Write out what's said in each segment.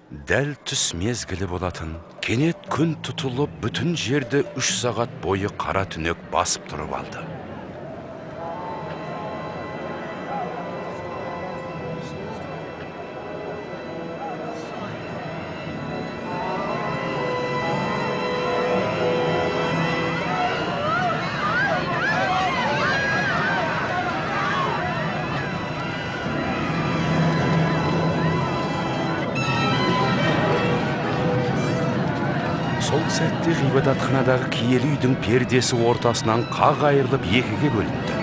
Дәл түс мезгілі болатын. Кенет күн тұтылып, бүтін жерді 3 сағат бойы қара түнек басып тұрып алды. Сол сәтте ғибадатханадағы киелі үйдің пердесі ортасынан қақ айырылып, екіге бөлінді.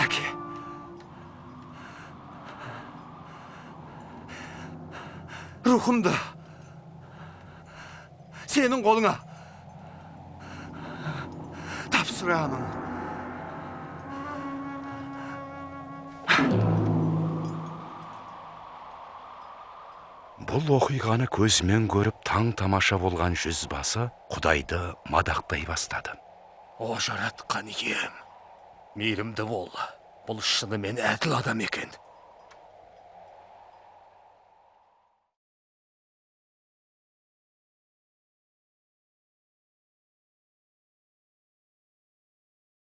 Әке, рухымды сенің қолыңа тапсырамын. Бұл оқиғаны көзімен көріп, таң тамаша болған жүзбасы Құдайды мадақтай бастады. О, Жаратқан Ием, мейірімді бол! Бұл шынымен әділ адам екен.